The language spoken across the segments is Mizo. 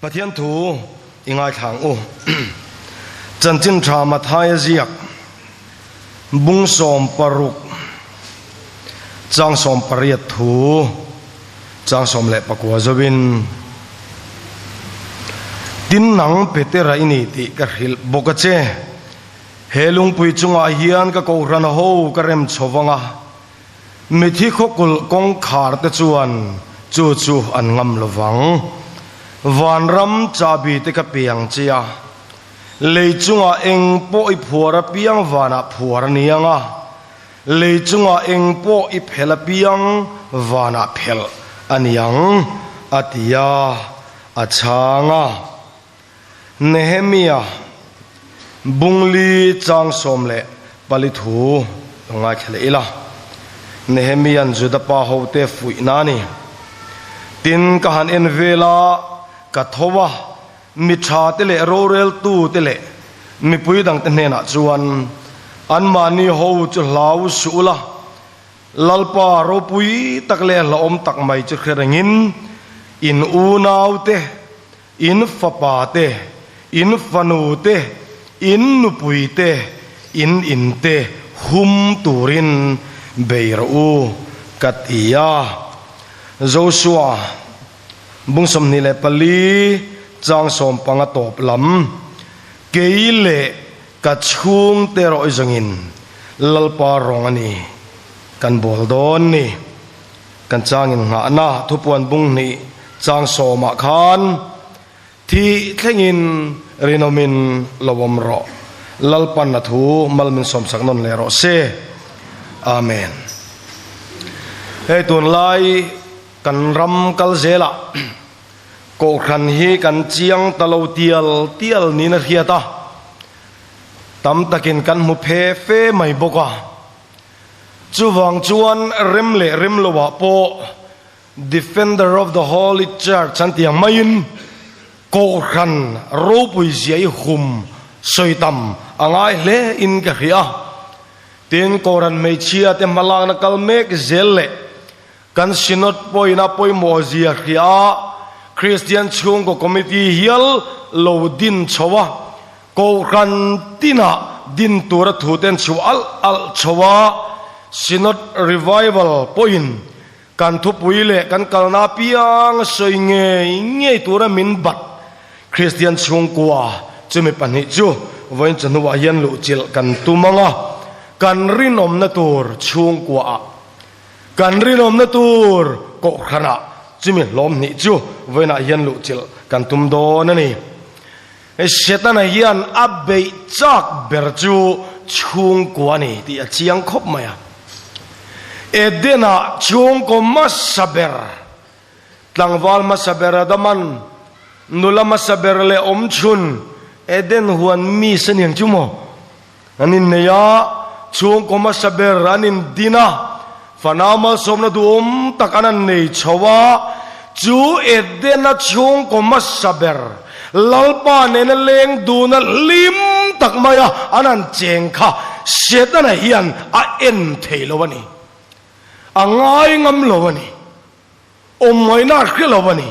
Pathian thu i ngaithla ang u. Chanchin tha Mathaia ziak bung 16 chang 18 thu chang 19 zovin Tin nang Petera i ni tih ka hrilh bawk a che. He lungpui chungah hian ka kohhran ho ka rem chho vang a. Mithi khawkulh kawngkhar te chuan chu chu an ngam lo vang. Vanram chahbi te ka pe ang che a, lei chungah eng pawh i phuar apiang vanah phuar a ni ang a, lei chungah eng pawh i phelh apiang vanah phelh a ni ang, a ti a, a chhang a. Nehemia bungli chang 14 thu lo ngaithla leh ila. Nehemia'n Juda pa hote fuihna a ni. Tin, ka han en vel a, ka tho a, mi tha te leh roreltu te leh mipui dangte hnenah chuan, Anmahni ho chu hlau suh ula, Lalpa ropui tak leh hlauhawm tak mai chu hre rengin in unaute, In fapa te, in fanu te, in nupui te, in in te hum turin bei rawh u, ka ti a. Joshua, bung 24, chang 15 tawp lam, Kei leh ka chhungte erawh i zawngin Lalpa rawng a ni, kan bawl dawn ni. Kan changin nghahna thupuan bung hnih chang sawmah khan thih thlengin rinawmin lo awm rawh. Lalpan a thu mal min sawmsak nawn leh rawh se. Amen. Hei tunlai kan ram kal zelah Kohhran hi kan chiang ta lo tial tial niin a hriat a, tam takin kan hmu phe fe mai bawk a. Chuvang chuan rem leh rem loah pawh Defender of the Holy Church an tih ang maiin Kohhran ropui zia i hum sawi tam a ngai hle in ka hria. Tin, Kohhran hmeichhia te hmalakna kal mek zel leh kan Synod pawhin a pawimawh zia hria a, Kristian chhungkaw committee hial lo din chho a, Kohhran tinah din tura thuten chhuah alh alh chho a, Synod Revival pawhin kan thupui leh kan kalna apiang sawi ngei ngei tura min bat Kristian chhungkua chumi pahnih chu vawiin chawhnuah hian luhchilh kan tum ang a, kan rinawmna tur chhungkuaah kan rinawmna tur kohhranah chumi hlawm hnih chu vawiinah hian luhchilh kan tum dawn a ni. Setana hian a beih chak ber chu chhungkua a ni tih a chiang khawp mai a. Eden-ah chhungkaw hmasa ber, tlangval hmasa ber Adaman nula hmasa ber leh awmchhun Eden huan mi se niang chu maw? An innei a, chhungkaw hmasa ber an indin a, fanau malsawmna duhawm tak an han nei chho a, chu Edena chhungkaw hmasa ber Lalpa nena leng duna hlim tak maia an han cheng kha Setana hian a en thei lo a ni, a ngai ngam lo a ni. Awm ngaihna a hre lo a ni.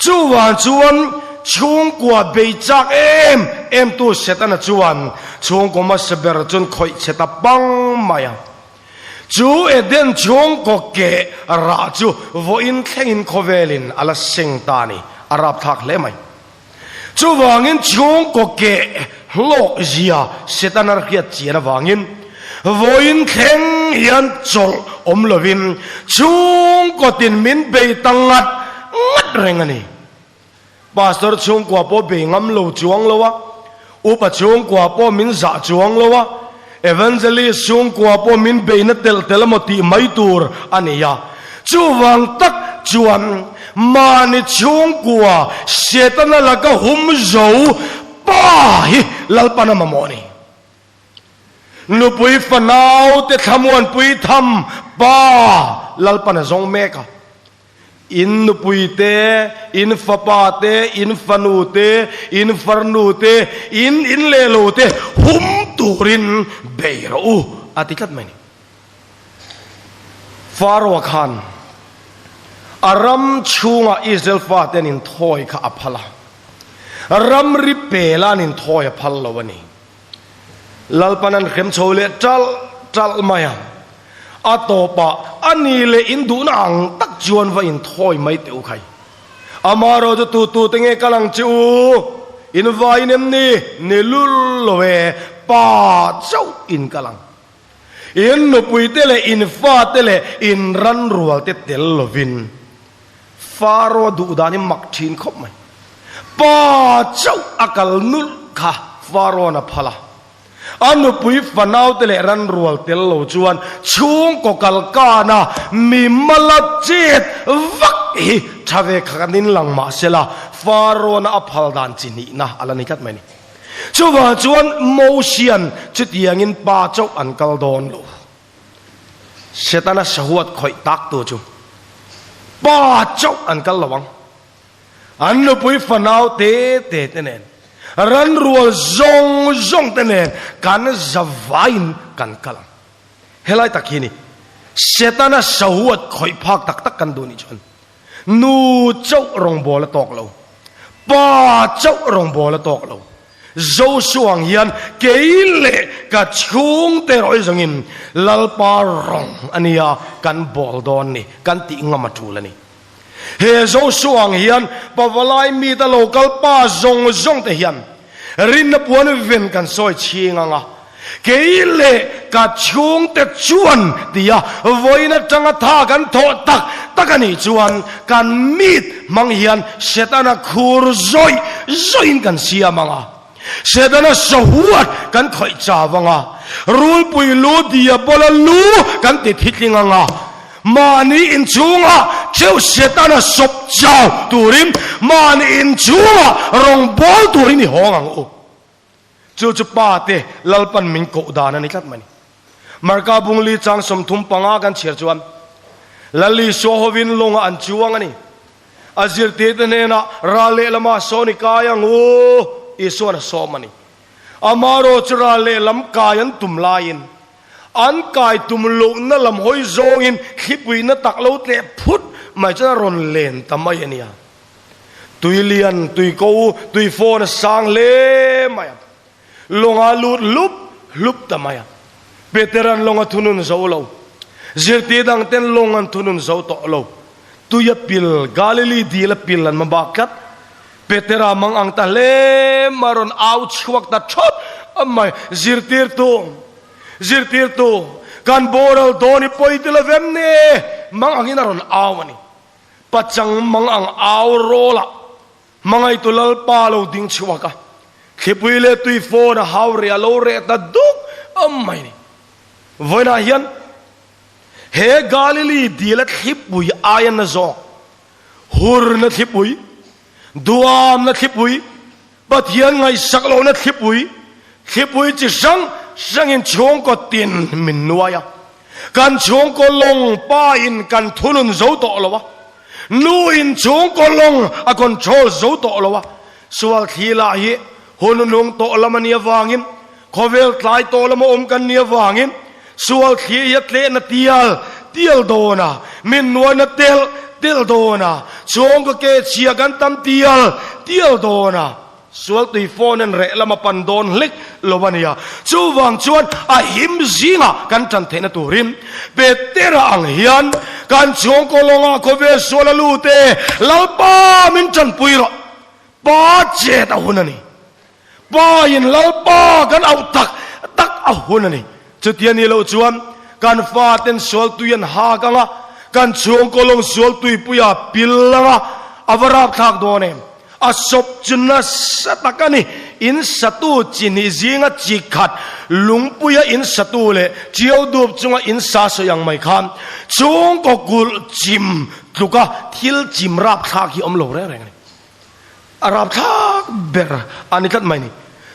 Chuvang chuan chhungkua bei chak em em tu Setana chuan chhungkaw hmasa ber chuan khawih chhe ta pang mai a. Chu Eden chhungkaw keh rah chu vawiin thlengin khawvelin a la seng ta a ni. A rapthlak hle mai. Chuvangin chhungkaw keh hlawk zia Setana hriat chian avangin vawiin thleng hian chawlh awm lovin chhungkaw tin min bei ta ngat ngat reng a ni. Pastor chhungkua pawh bei ngam lo chuang lo a, upa chhungkua pawh min zah chuang lo a, evangelist chhungkua pawh min beina telh telh emaw tih mai tur a ni a. Chuvang tak chuan mahni chhungkua Setana laka hum zo pa hi Lalpan a mamawh a ni. Nupui fanau te thlamuanpui tham pa Lalpan a zawng mek a. In nupui te, in fapa te, in fanu te, in farnu te, in in leh lo te hum turin bei rawh u a ti tlat mai a ni. Faro-a khan a ram chhungah Israel fate an inthawi kha a phal a. Ramri pela an inthawi a phal lo a ni. Lalpan an hrem chho leh ṭalh ṭalh mai a, a tawpah a ni leh in duhna ang tak chuan va inthawi mai teh u khai. Amaherawh chu tu tu te nge kal ang che u? In vaiin em ni? Ni lul lo e, pa chauh in kal ang. In nupui te leh in fa te leh in ran rual te tel lovin Faro duh dan hi mak thin khawp mai. Pa chauh a kal nulh kha Farawn a phal a. A nupui fanau te leh ran rual tel lo chuan chhungkaw kal kana mi mala chet vak hi tha ve khat in lang mah sela Farawn a phal dan chi hnihna a la ni tlat mai a ni. Chuvang chuan Mosian chutiangin pa chauh an kal dawn lo. Setana sahuat khawih tak tu chu pa chauh an kal lo ang. An nupui fanau te te te nen, ran rual zawng zawng te nen kan zavaiin kan kal ang. Helai tak hi ni Setana sahuat khawih phak tak tak kan duh nih chuan Nu chauh rawngbâwl a tâwk lo, Pa chauh rawngbâwl a tâwk lo. Joshua ang hian kei leh ka chhûngte erawh hi zawngin Lalpa rawng a nia kan bâwl dâwn ni, kan tih ngam a ṭûl a ni. He Joshua ang hian pavalai mite lo kal pa zawng zawngte hian Rinna puan ven kan sawi chhing ang a, kei leh ka chhungte chuan tia vawiin atanga tha kan thawh tak tak a nih chuan kan meet hmang hian Setana khur zawih zawihin kan siam ang a, Setana sahuat kan khawih chau ang a, rulpui lu diabola lu kan ti thitling ang a. Mahni inchhunga theuh Setana sawp chau turin mahni inchhunga rawngbâwl turin i hawng ang u. Chu chu Pa te Lalpan min koh dan a ni tlat mai ni. Marka bungli chang 35 kan chhiar chuan Lal Isua hovin lawngah an chuang a ni. A zirtirte hnenah ral lehlamah sawn i kai ang u, Isua'n a sawm a ni. Amaherawh chu ral lehlam kai an tum laiin An kai tum lohna lam hawi zawngin thlipuina tak lo tleh phut mai chuan a rawn len ta mai a nia. Tui lian, tui ko, tui fawn a sang hle mai a. Lawng a lut hlup hlup ta mai a. Peteran lawng a thunun zo lo. Zirtir dang ten lawng an thunun zo tawh lo. Tui a pil, Galili dil a pil an mabak tlat. Petera mang ang ta hle mai a rawn au chhuak ta thawt mai. Zirtirtu, zirtirtu, kan boral dawn i pawi ti lo vem ni? Mang angin a rawn au a ni. Pachang mang ang au rawlah hmangaihtu Lalpa lo ding chhuak a, thlipui leh tui fawn a hau reh a lo reh ta duk mai ni. Vawiinah hian he Galili dila thlipui aia na zawk Hurna thlipui, duamna thlipui, Pathian ngaihsak lohna thlipui, thlipui chi hrang hrangin chhungkaw tin min nuai a. Kan chhungkaw lawng pa in kan thunun zo tawh lo a, nu in chhungkaw lawng a control zo tawh lo a, sual thli lah hi hun nung tawh lam a nih avangin, khawvel tlai tawh lama awm kan nih avangin sual thli hi a tlehna tial tial dawn a, min nuaina telh telh dawn a, chhungkaw ke chhia kan tam tial tial dawn a, sual tui phone en reh lama pan dawn hlek lo a nia. Chuvang chuan a him zingah kan tan theihna turin Petera ang hian kan chhungkaw lawngah khawvel sual a lut e, Lalpa min tanpui rawh, Pa chet a hun a ni. Pa in Lalpa kan auh tak tak a hun a ni. Chutia ni loh chuan kan faten sual tui an hak ang a, kan chhungkaw lawng sual tuipuia pil ang a, a va rapthlak dawn em? A sawp chu nasa tak a ni. In satu chi hnih zinga chi khat lungpuia in satu leh ṭiau dup chunga in sa sawi ang mai khan chhungkaw kulh chim tluka thil chim rapthlak hi awm lo reng reng a ni. A rapthlak ber a ni tlat mai ni.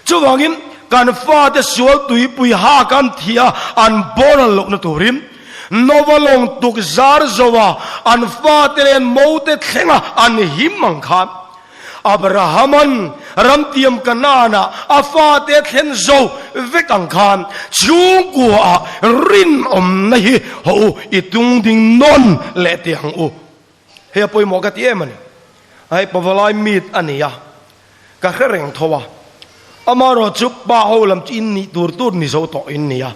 Chuvangin kan fate sual tuipui hak an thih a, an boral lohna turin Nova lawng tuk zar zo a, an fate leh an mote thlenga an him ang khan Abrahaman ramtiam Kanaanah a fate a thlen zo vek ang khan chhungkuaah rinawmna hi haw u i tungding nawn leh teh ang u. Hei a pawimawh ka ti em a ni. Hei pavalai meet a ni a. Ka hre reng tho a. Amaherawhchu pa ho lam chu in nih tur tur ni zo tawh in nia.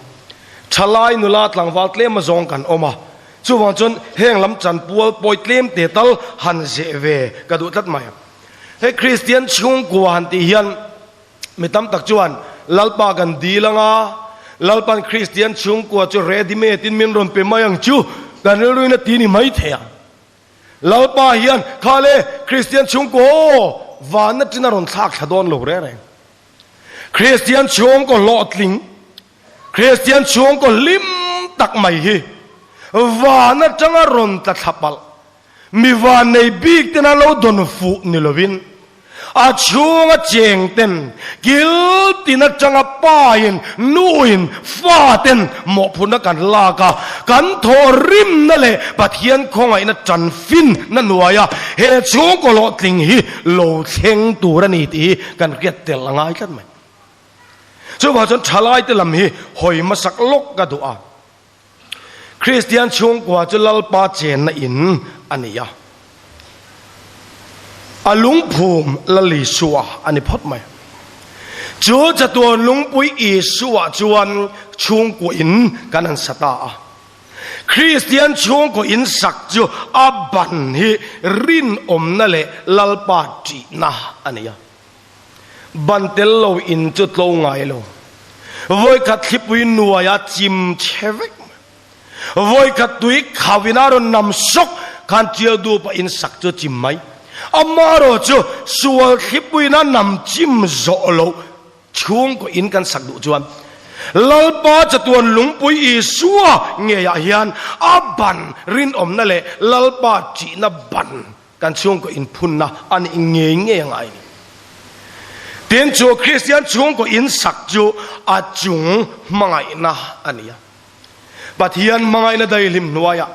Thalai nula tlangval tlem azawng kan awm a. Chuvang chuan heng lam chanpual pawi tlem te tal han zeh ve ka duh tlat mai. Hei Kristian chhungkua han tih hian mi tam tak chuan Lalpa kan dil anga, Lalpan Kristian chhungkua chu ready made in min rawn pe mai ang chu kan rilruin a ti ni mai thei ang. Lalpa hian kha le Kristian chhungkaw aw vanna tin a rawn thlak thla dawn lo reng reng. Kristian chhungkaw hlawhtling, Kristian chhungkaw hlim tak mai hi van atanga rawn tla thla palh Mi vannei bik ten a lo dawn fuh ni lovin a chhunga cheng ten kil tin atanga pain nuin fa ten mawhphurhna kan lak a, kan thawh rimna leh Pathian khawngaihna tan fin na hnuaia he chhungkaw hlawhtling hi lo thleng tur a ni tih hi kan hriat tel a ngai tlat mai. Chuvang chuan thalaite lam hi hawi hmasak lawk ka duh a. Kristian chhungkua chu Lalpa chenna in a ni a, a lungphum Lal Isua a ni phawt mai. Chu chatuan lungpui Isua chuan chhungkua in kan han sa ta a. Kristian chhungkaw in sak chu a ban hi rinawmna leh Lalpa ṭihna a ni a. Ban tel lo in chu tlo ngai lo. Vawikhat thlipui nuai a chim che vek mai. Vawikhat tui khau in a rawn nam sawk khan tial dup a in sak chu a chim mai. Amaherawh chu sual thlipui in a nam chim zawh loh chhungkaw in kan sak duh chuan Lalpa chatuan lungpui Isua ngeiah hian a ban rinawmna leh Lalpa ṭihna ban Kan chhungkaw inphunna a nih ngei ngei a ngai a ni. Tin, chu Kristian chhungkaw insak chu a chung hmangaihna a ni a. Pathian hmangaihna daihlim hnuaiah,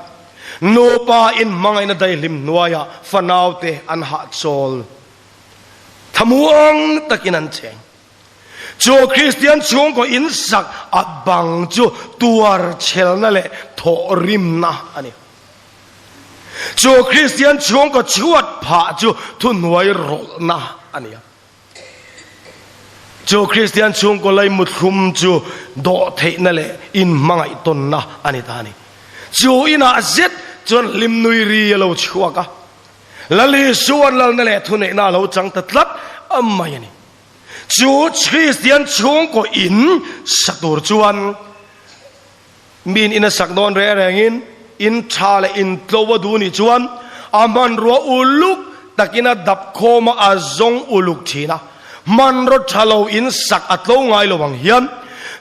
nupa inhmangaihna daihlim hnuaiah fanaute an hahchawl thamuang takin an cheng. Chu Kristian chhungkaw insak a bang chu tuarchhelna leh thawhrimna a ni. Chu Kristian chhungkaw chhuat phah chu thuhnuai rawlhna a ni a. Chu Kristian chhungkaw lei muthlum chu dawhtheihna leh inhmangaih tawnna a ni ta a ni. Chu inah zet chuan hlimnui ri a lo chhuak a, Lal Isua'n lalna leh thuneihna a lo chang ta tlat mai a ni. Chu Kristian chhungkaw in sa tur chuan Miin in a sak dawn reng rengin in tha leh in tlo a duh nih chuan a hmanrua uluk takin a dap khawm a, a zawng uluk thin a. Hmanraw tha lo in sak a tlo ngai lo ang hian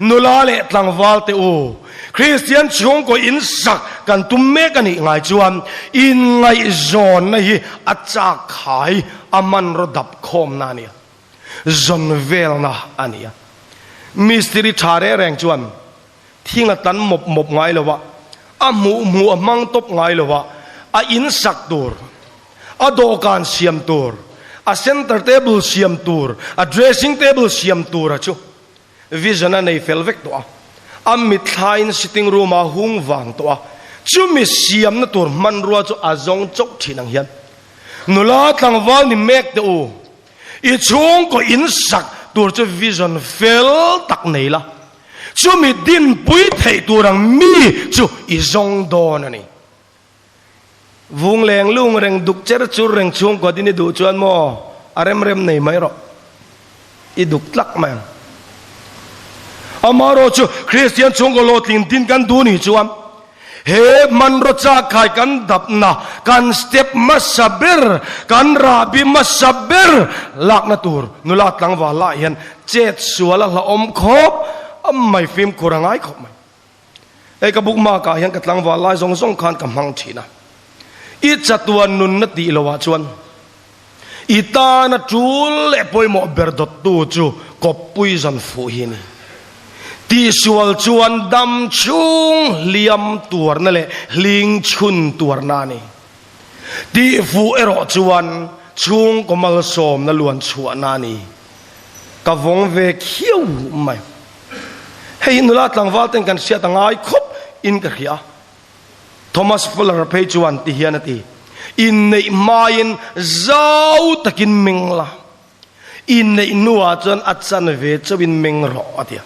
nula leh tlangval te u, Kristian chhungkaw in sak kan tum mek a nih ngai chuan inngaihzawnna hi a chak khai a hmanraw dap khawmna a nia, zawn velna a nia. Mistiri tha reng reng chuan Thing a tan mawp mawp ngai lo a, a hmuh hmuh a hmang tawp ngai lo a, a in sak tur, a dawhkan siam tur, a center table siam tur, a dressing table siam tur a chu vision a nei fel vek tawh a, a mitthlaiin sitting room ah hung vang tawh a, chumi siamna tur hmanrua chu a zawng chauh thin ang hian nula tlangval ni mek teh u. I chhungkaw in sak tur chu vision fel tak nei la. Chumi dinpui theih tur ang mi chu i zawng dawn a ni. Vung leng lung reng duk cher chur reng chhungkaw din i duh chuan maw a rem rem nei mai rawh. I duk tlak mai ang. Amaherawh chu Kristian chhungkaw hlawhtling din kan duh nih chuan he hmanraw chak khai kan dapna, kan step hmasa ber, kan rahbi hmasa ber lakna tur nula tlangval lah hian Chet sual a hlauhawm khawp a mai fimkhur a ngai khawp mai. Hei ka bookmark ah hian ka tlangval lai zawng zawng khan ka hmang thin a. I chatuan nunna tih lo ah chuan i tana tul leh pawimawh ber dawttu chu kawppui zawn fuh hi a ni. Tihsual chuan dam chhung hliam tuarna leh hling chhun tuarna a ni. Tihfuh erawh chuan chhungkaw malsawmna luan chhuahna a ni. Ka vawng ve khiau mai. Hei hi nula tlangval ten kan hriat a ngai khawp in ka hria. Thomas Fuller phei chuan ti hian a ti, Inneih hmain zau takin meng la. Inneih hnuah chuan a chanve chauhin meng rawh a ti a.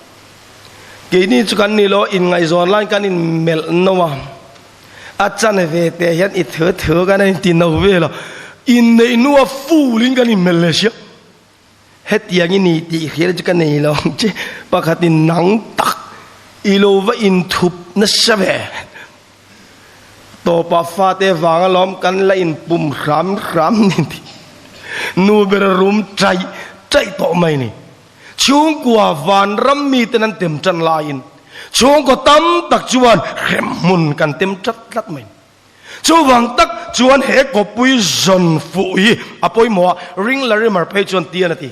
Keini chu kan ni lo, inngaihzawn laiin kan inmelh no a, a chanve teh hian i theu theu kan inti no vel a, inneih hnua full in kan inmelh leh sia. Hetiang i ni tih hriat chu ka nei lo ang che, pakhatin nang tak i lo va inthup nasa ve. Tawpah fate vang alawm kan la inpum hram hram ni tih nu ber a rum chaih chaih tawh mai ni. Chhungkua vanram miten an tem tan laiin chhungkaw tam tak chuan hremhmun kan tem tlat tlat mai. Chuvang tak chuan he kawppui zawn fuh hi a pawimawh a, Ring Larimer phei chuan tian a ti.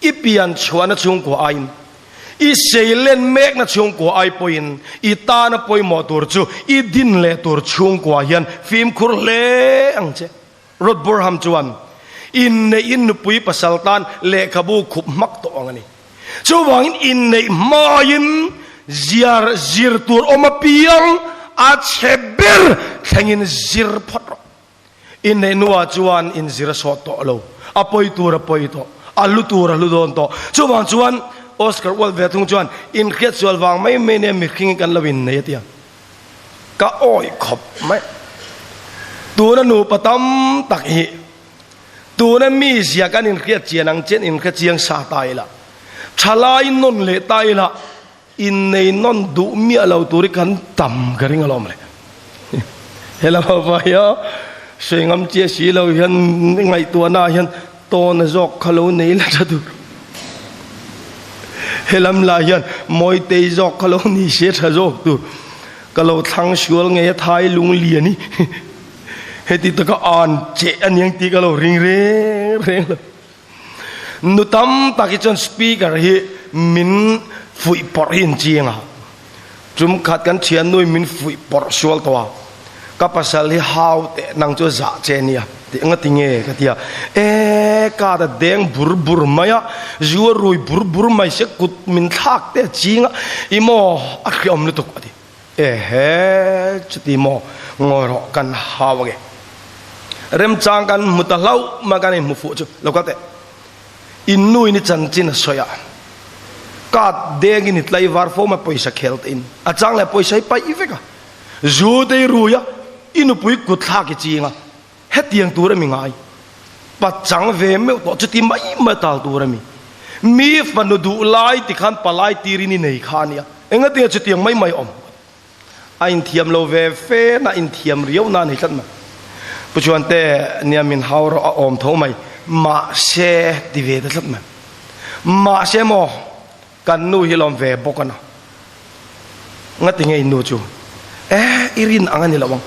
I pian chhuahna chhungkua aiin, i seilen mekna chhungkua ai pawhin i tana pawimawh tur chu i din leh tur chhungkua hian fimkhur hle ang che. Rod Burham chuan, Inneihin nupui pasal tan lehkhabu khup hmak tawh ang a ni. Chuvangin inneih hmain ziar zir tur awm apiang a chhe ber thlengin zir phawt rawh. Inneih hnuah chuan inzir a sawt tawh lo, a pawi tur a pawi tawh, a hlu tur a hlu dawn tawh. Chuvang chuan Oscar Wilde ve thung chuan inhriat sual vang mai mai nia mihring kan lo innei a ti a, ka awih khawp mai. Tuna nupa tam tak hi tuna mi zia kan inhriat chian ang chian inhre chiang sa ta ila, thalai nawn leh ta ila, Innei nawn duh miah lo tur hi kan tam ka ring alawm le. He lam avang hian sawi ngam chiah si lo hian ngaihtuahna ah hian tawna zawk kha lo nei la tha tur. He lam lah hian Mawitei zawk kha lo ni se tha zawk tur. Ka lo thlang sual ngei a thai lung lian hi. Heti taka an che aniang tih ka lo ring reng reng lo. Nu tam tak hi chuan speaker hi min fuih pawrh hi an chiang a, tum khat kan thian nui min fuih pawrh sual tawh a, ka pasal hi hau teh nang chu zah che nia tih anga ti nge ka ti a, e ka ta deng bur bur mai a, zu a rui bur bur mai se kut min thlak te a ching a, i maw a hriawm lutuk a ti, ehe chuti maw ngawi rawh kan hau ange. Remchang kan hmu ta hlauh mai kan inhmu fuh chu lo kal teh. In nu in i chanchin a sawi a, card deng in i tlaivar fo mai pawisa khel te in a chang leh pawisa hi paih vek a, zu te i rui a, i nupui kut thlak i ching a, hetiang tur a mi ngai. Pachang ve meuh tawh chuti mai mai tal tur a mi. Mi fanu duh lai tikhan palai tirin i nei kha a nia, engatinge chutiang mai mai awm. A inthiam lo ve fe na inthiam riau na ni tlat mai. Pu Chuante nia min hau rawh a awm tho mai. Mahse ti ve ta tlat mai. Mahse maw kan nu hi lawm ve bawk a na. Ngati nge in nu chu? Eh i rin ang a ni lo ang.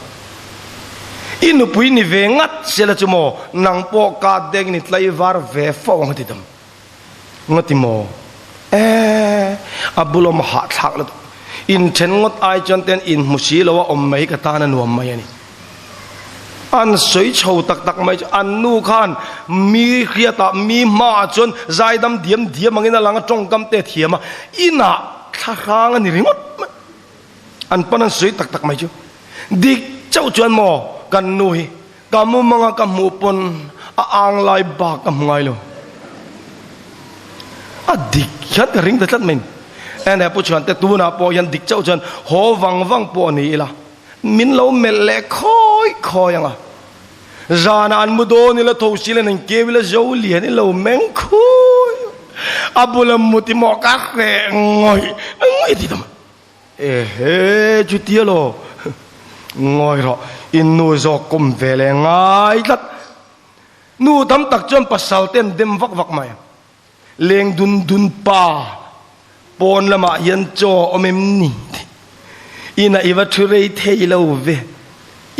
I nupui ni ve ngat sela chu maw nang pawh ka deng ni tlaivar ve fo ang a ti dam. Nga ti maw? Eeh, a bulawm a hahthlak lutuk. Inthen ngawt ai chuan ten inhmu si lo a awm mai ka tan a nuam mai a ni. An sawi chho tak tak mai chu an nu khan mi hriatah mi hmaah chuan zaidam diam diam angin a lang a tawngkam te a thiam a, inah thlahrang a ni ringawt mai. An pan an sawi tak tak mai chu. Dik chauh chuan maw kan nu hi Ka mumanga ka hmuh pawn a ang lai bak ka hmu ngai lo. A dik hian ka ring ta tlat mai. En he pu chuan te tunah pawh hian dik chauh chuan haw vang vang pawh ni ila min lo melh leh khawi khawi ang a. Zanah an mu dawn ila tho si len an keu ila zo lian i lo meng khui a bula mut i maw ka hreh ngawih ngawih ti ta mai. Ehe, chutia lo. Ngawi rawh, in nu zawk kawm ve leh ngai tlat. Nu tam tak chuan pasal te an dem vak vak mai. Leng dun dun pa, pawn lamah hian chaw awm em ni? Inah i va thu rei thei lo ve.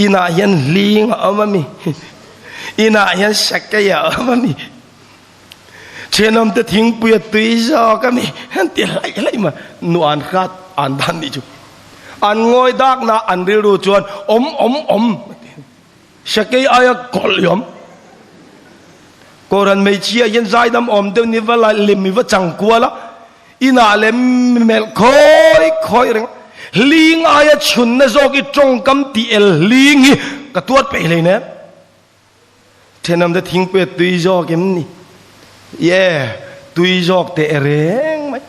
Inah hian hling a awm a mi? Inah hian sakei a awm a mi? Thenawmte thingpui a tui zawk a mi an ti hlaih hlaih mai. Nu an hrat an dan nih chu. An ngawi dak na an rilru chuan awm awm awm a ti. Sakei aia kawlh i awm. Koran hmeichhia hian zaidam awm deuh ni va la lem i va chang kual a. Inah leh melh khawi khawi reng. Hling aia chhunna zawk i tawngkam tih el hling hi ka tuar peih hleinem. Thenawmte thingpui a tui zawk em ni? Ye, tui zawk teh reng mai.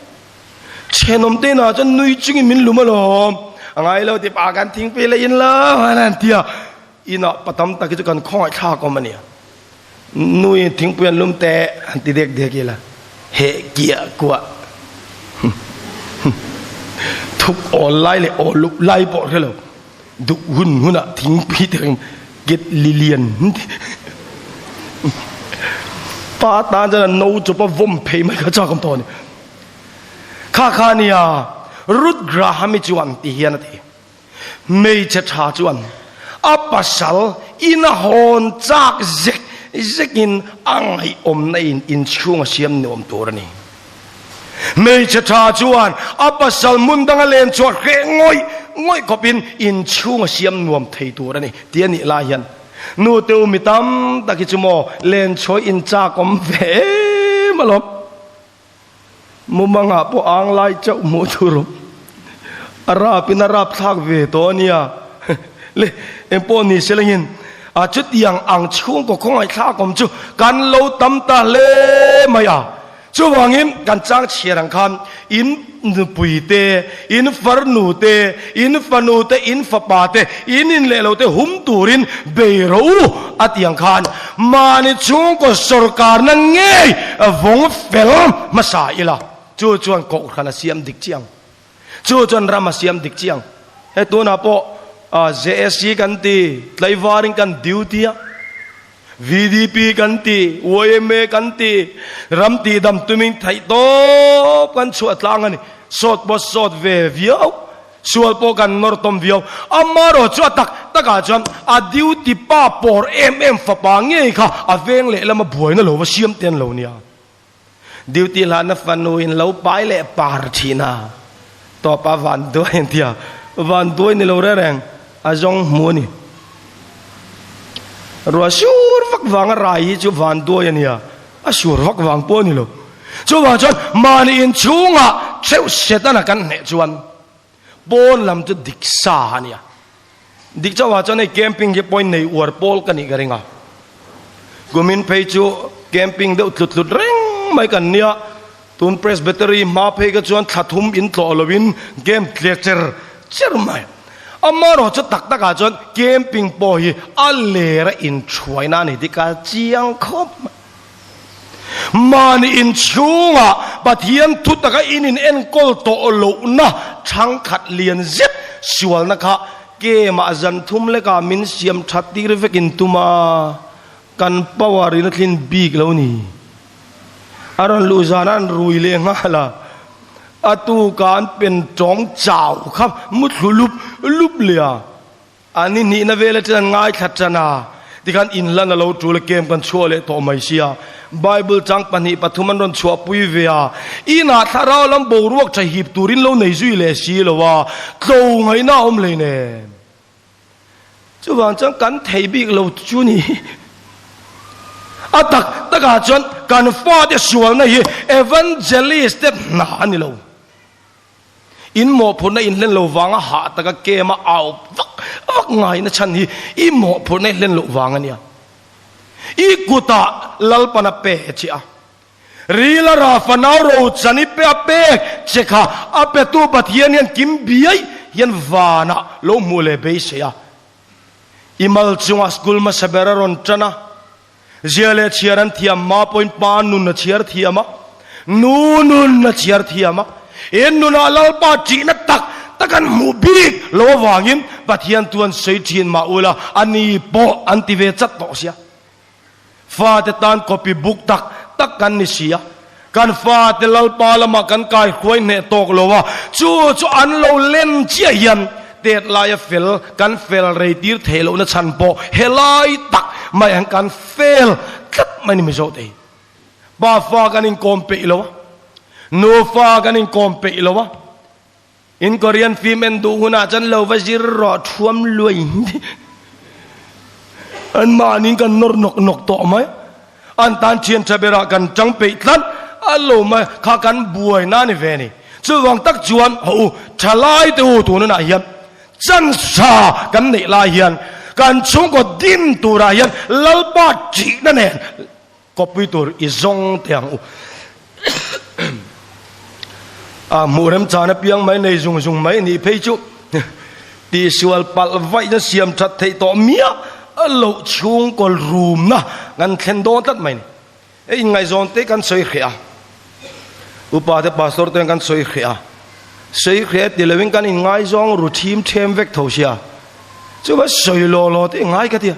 Thenawm te inah chuan nui chungin min lum alawm. A ngai lo ti pah kan thingpui leh in lo an han ti a. Inah pa tam tak hi chu kan khawngaih thlak awm a nia. Nui thingpui an lum teh han ti dek dek ila. Heh kiah kuah. Thuk awl lai leh awl lup lai pawh hre lo. Duh hun hunah thingpui te reng get lilian pa tan chuan an no chawp a vawm phei mai kha chak awm tawh a ni. Kha kha nia Ruth Graham-i chuan ti hian a ti. Hmeichhe tha chuan a pasal ina hawn chak zek zekin a ngaihawmna in inchhung a siam nuam tur a ni. Hmeichhe tha chuan a pasal hmun danga len chhuah hreh ngawih ngawih khawpin inchhung a siam nuam thei tur a ni tih a nih lai hian nu te u mi tam tak hi chu maw len chhuah in chak awm ve em alawm. Mumangah pawh ang lai chauh hmuh tur awm. A rap in a rap thlak ve tawh a nia. Le engpawh ni se lengin a chutiang ang chhungkaw khawngaih thlak awm chu kan lo tam ta hle mai a. Chuvangin kan chang chhiar ang khan in nupui te, in farnu te, in fanu te, in fapa te, in in leh lo te hum turin bei rawh u a ti ang khan mahni chhungkaw sawrkarna ngei vawng fel hmasa ila chu chuan kohhran a siam dik chiang. Chu chuan ram a siam dik chiang. Hei tunah pawh JSC kan ti, tlaivarin kan duty a. VDP kan ti, yma kan ti, ram tihdam tumin theih tawp kan chhuah tlang a ni. Sawt pawh sawt ve viau, sual pawh kan nawr tawm viau. Amaherawh chu a tak takah chuan a duty pa pawr em em fapa ngei kha a veng lehlam a buaina lo va siam te an lo nia. Duty hlana fanu in lo pai leh par thin a, tawp a van duai an ti a, van duai ni lo reng reng a zawng hmu a ni. Ruah sur vak vanga rai hi chu van duai a nia, a sur vak vang pawh a ni lo. Chuvang chuan mahni inchhungah theuh Setana kan hneh chuan pawn lam chu dik sa a nia. Dik chauhah chuan hei camping hi point nei uar pawl ka nih ka ring a. Kumin phei chu camping deuh tlut tlut reng mai kan nia. Tun Presbytery hma phei kha chuan thla thum in tlawh loin camp tle cher cher mai. Amaherawh chu tak takah chuan camping pawh hi a ler a inthuaina a ni tih ka chiang khawp mai. Mahni inchhungah Pathian thu taka in in enkawl tawh lohna thangkhat lian zet sualna kha kemah zan thum lekah min siam that tir vekin tum a, kan power in a thlin bik lo ni. A rawn luh zan an rui leh nghal a, a tuka an pen tawng chau kha muthlu lup lup leh a. A ni hnihna vel aṭan an ngaithla ṭan a, tikhan inlan a lo ṭul a, kem kan chhuah leh tawh mai sia. Bible chang pahnih pathum an rawn chhuahpui ve a, inah thlarau lam boruak ṭha hip turin lo nei zui leh si lo a, tlo ngaihna a awm hleinem. Chuvang chuan kan thei bik lo chu ni. A tak takah chuan kan fate sualna hi evangelist te hna a ni lo. In mawhphurhna in hlen lo vanga hah taka kem a au vak vak ngaina chhan hi i mawhphurhna i hlen loh vang a nia. I kutah Lalpan a pe che a, ril a rah fanau rochan i pe a pek che kha a petu Pathian hian kim biai hian vanah lo hmuh leh beisei a. I mal chungah school hmasa ber a rawn tan a. Zia leh chhiar an thiam hma pawhin pa nun a chhiar thiam a, nu nun a chhiar thiam a. In nunah Lalpa ṭihna tak tak an hmuh bik lo avangin Pathian tu an sawi ṭhin mah ula a ni pawh an ti ve chat tawh sia. Fate tan copy book tak tak kan ni si a, kan fate Lalpa lamah kan kaihruai hneh tawk lo a, chu chu an lo len chiah hian tet laia fel kan fel rei tir theih lohna chhan pawh helai tak mai ang kan fel tlat mai ni Mizo te hi. Pa fa kan inkawm peih lo a, nu fa kan inkawm peih lo a, In Korean film en duh hunah chuan lo va zir rawh thuam luai an mahni kan nawr nawk nawk tawh mai an tan thian tha berah kan tang peih tlat a lo mai kha kan buai na ni ve ni chuvang tak chuan haw u thalai te u tun hunah hian chansa kan neih lai hian kan chhungkaw dim turah hian Lalpa thihna nen. Kawppui tur i zawng teh ang u. A hmuh remchan apiang mai nei zung zung mai nih phei chu tihsual palh vaihna siam that theih tawh miah loh chhungkaw rumna kan thlen dawn tlat mai ni. Hei inngaihzawn te kan sawi hreh a, upa te pastor te kan sawi hreh a, sawi hreh ti loin kan inngaizawng ru thim them vek tho sia, chuva sawi law law te ngai ka tia.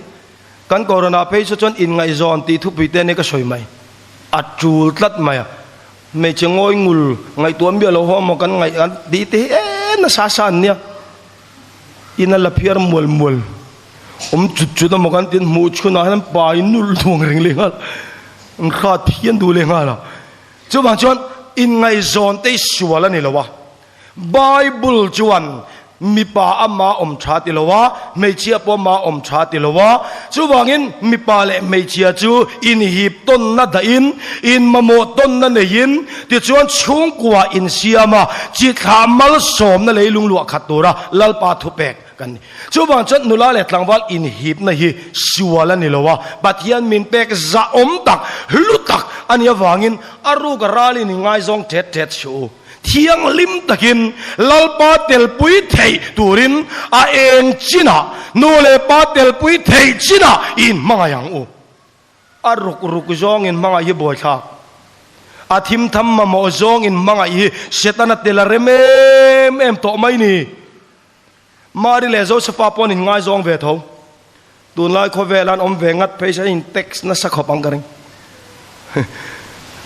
Kan corona phei chu chuan inngaihzawn tih thupui te ania ka sawi mai. A tul tlat mai a, hmeichhe ngawi ngul ngaihtuah miah lo ho maw kan ngaih an tih te hi e nasa sa an nia. Ina la phiar mual mual awm chut chut emaw kan tin hmuh chhunah hian pa in nul duang reng leh nghal an hrat phian duh leh nghal a. Chuvang chuan inngaihzawn te hi sual a ni lo a. Bible chuan mipa ama awm tha ti lo a, hmeichhia pawh ama awm tha ti lo a. Chuvangin mipa leh hmeichhia chu inhip tawnna dahin, inmamawh tawnna neiin, tichuan chhungkua insiam a, chi thlah malsawmna leilung luah khat tura Lalpa thupek kan ni. Chuvang chuan nula leh tlangval inhipna hi sual a ni lo a, Pathian min pek zahawm tak, hlu tak a nih avangin a ruk a ralin ingaizawng tet tet suh u. Thianghlim takin Lalpa telpui theih turin a eng chinah, nu leh pa telpui theih chinah i inhmangaih ang u. A ruk ruk zawng inhmangaih hi buaithlak. A thim tham mamawh zawng inhmangaih hi Setana tel a rem em em tawh mai ni. Mari leh Josefa pawh an inngaizawng ve tho. Tunlai khawvel an awm ve ngat phei se in text nasa khawp ang ka ring.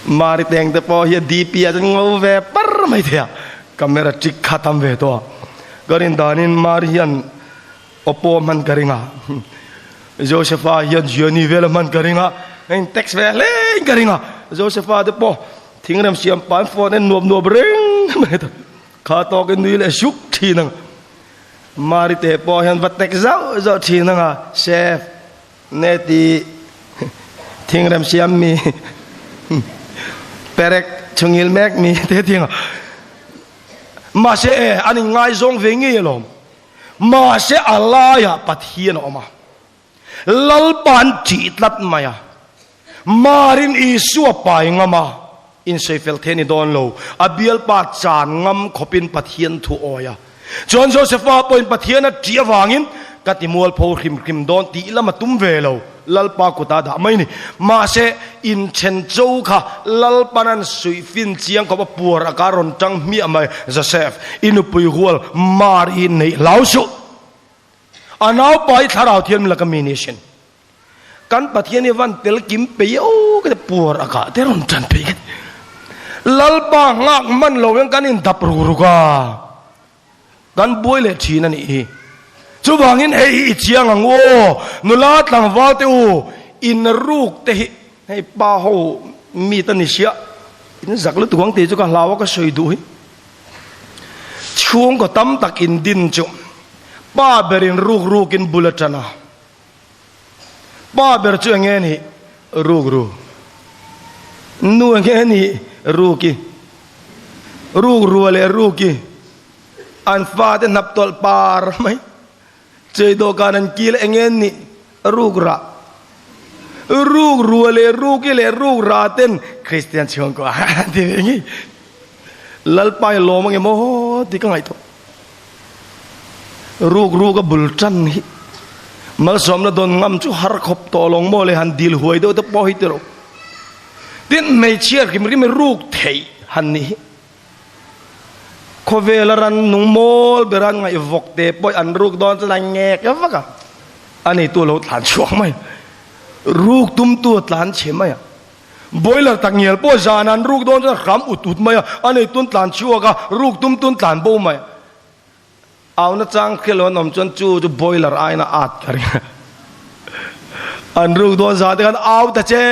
Mari teng te pawh hi a DP ah chuan ngo ve par mai thei a, camera trick kha tam ve tawh a. Ka rin danin Mari hian Oppo a hman ka ring a, Josefa hian Xiaomi vel a hman ka ring a, a in text ve hle in ka ring a. Josefa te pawh thingrem siam pan phone en nuap nuap reng mai ta. Kha tawkin nui leh suk thin ang. Mari te pawh hian va tek zauh zauh thin ang a, Chef, ne ti thingrem siam mi, perek chhungil mek mi te ti ang a. Mahse e, an inngaizawng ve ngei alawm. Mahse a laiah Pathian a awm a. Lalpa an ṭih tlat mai a, Marin Isua pai ngam a, insawi fel thei a ni dawn lo, a bialpa chan ngam khawpin Pathian thu awi a. Chuan Josefa pawhin Pathian a ṭih avangin ka ti mualpho hrim hrim dawn tih lam a tum ve lo, Lalpa kutah dah mai ni. Mahse, inthen cho kha Lalpan an suih fin chiang khawp a puar a ka rawn ṭang hmiah mai, Josef, i nupui hual Mar i neih hlau suh. A naupa hi thlarau thiam laka mi ni sin. Kan Pathian hi van tel kim pe o ka ti puar a kah te rawn tan phei ka ti. Lalpa nghak hman lo hian kan in dap ruk ruk a, kan buai leh thin a nih hi. Chuvangin hei hi i chiang ang u aw, nula tlangval te u, in ruk te hi hei pa ho mi ta ni sia, in zak lutuk ang tih chu ka hlau a ka sawi duh hi. Chhungkaw tam tak in din chu pa berin ruk rukin bul a tan a. Pa ber chu enge nih? Ruk ru. Nu enge nih? Ruki. Ruk rua leh ruki an fate hnap tawlh par mai. Chei dawhkan an kil enge nih? Ruk rah. Ruk rua leh ruki leh ruk rah ten Kristian chhungkaw an ti ve ngei. Lalpa i lawm ange maw tih ka ngaihtuah. Ruk ruk a bul tan hi malsawmna dawn ngam chu har khawp tawh lawng maw le han dil huai deuh te pawh hi ti lo. Tin hmeichhia hrim hrim hi ruk theih han nih hi. Khawvela ran nung mawl bera an ngaih vawk te pawh an ruk dawn chuan a ngek vak a, a neitu lo tlan chhuak mai. Ruk tumtu a tlan chhe mai a. Boiler tak ngial pawh zan an ruk dawn chuan hram ut ut mai a, a nei tun tlan chhuak a, ruk tum tun tlan bo mai a. Auna chang khel an awm chuan chu chu boiler aiin a at ka ring a. An ruk dawn zan te khan au ta che!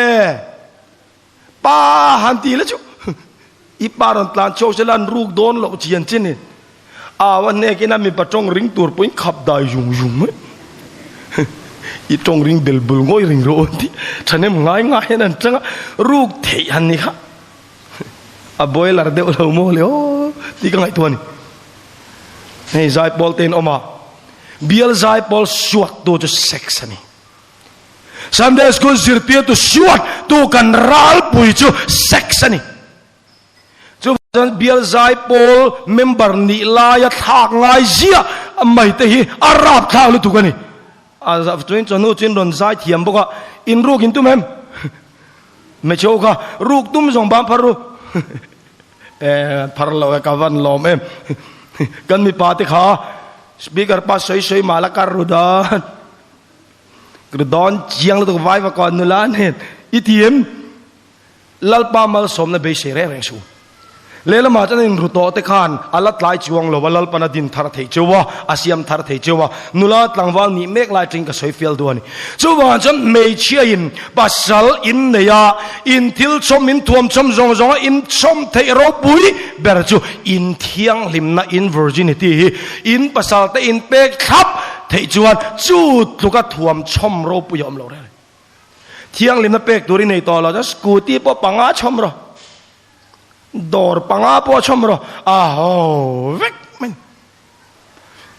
Pa han ti la chu i pa rawn tlan chhuak se la an ruk dawn loh chian chin in au a hnek in a mipa tawng ring tur pawhin khap dai zung zung mai i tawng ring bel bul ngawi ring rawh an ti thahnem ngai ngai hian an chang a ruk theih han ni kha a boiler deuh lo maw le aw tih ka ngaihtuah a ni hei zaipawl te in awm a bial zaipawl suak tu chu sex a ni. Sunday school zirtirtu suat tu kan ralpui chu sex a ni. Chuvang chuan bial zai pawl member nih laia thlak ngai ziah mai te hi a rap thlak lutuk a ni. A chuan chawhnu chu in rawn zai thiam bawk a, in ruk in tum em? Hmeichhe ho kha ruk tum zawng bang phar ru. E phar lo e ka van lawm em. Kan mipa te kha speaker pa sawi sawi mah la kar ru dan. Ru dawn chiang lutuk vai va kawn nula nen i ti em? Lalpa malsawmna beisei reng reng suh. Lehlamah chuan in ru tawh te khan a la tlai chuang lo a, Lalpan a din thar thei cheu a, a siam thar thei cheu a, nula tlangval nih mek lai tling ka sawi fial duh a ni. Chuvangah chuan hmeichhia in pasal in nei a, in thil chawm, in thuam chawm zawng zawng a in chawm theih ropui ber chu in thianghlimna, in virginity hi in pasal te in pek thlap theih chuan chu tluka thuam chawm ropui a awm lo reng. Thianghlimna pek tur i nei tawh lo chuan scooty pawh panga chhawm rawh, dawr panga pawh chhawm rawh, a ho vek mai.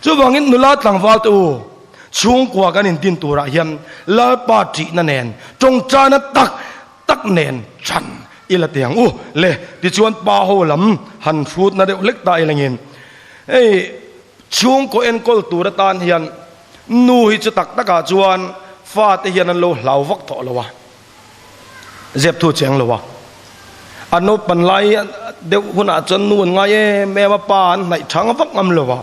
Chuvangin nula tlangval te u, chhungkua kan indin turah hian Lalpa ṭihna nen, tawngtaina tak tak nen ṭhan i la ti ang u le. Tichuan pa ho lam han hrutna deuh hlek ta ilangin hei chhungkaw enkawl tur atan hian Nu hi chu tak takah chuan fate hian an lo hlau vak tawh lo a, zep thu cheng lo a. A naupan lai deuh hunah chuan nu an ngai em em a, pa an hnaih thang vak ngam lo a.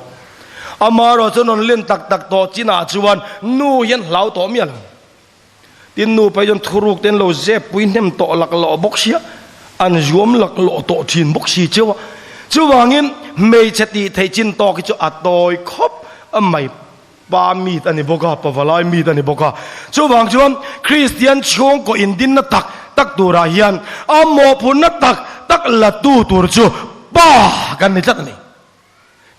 Amaherawh chuan rawn len tak tak tawh chinah chuan nu hian hlau tawh miah lo. Tin nu phei chuan thuruk te an lo zep pui hnem tawh laklawh bawk sia, an zuam laklawh tawh thin bawk si cheu a. Chuvangin hmeichhe tih theih chin tawk hi chu a tawi khawp mai. Pa meet a ni bawk a, pavalai meet a ni bawk a. Chuvang chuan Kristian chhungkaw indinna tak tak turah hian a mawhphurhna tak tak la tu tur chu pa kan ni tlat a ni.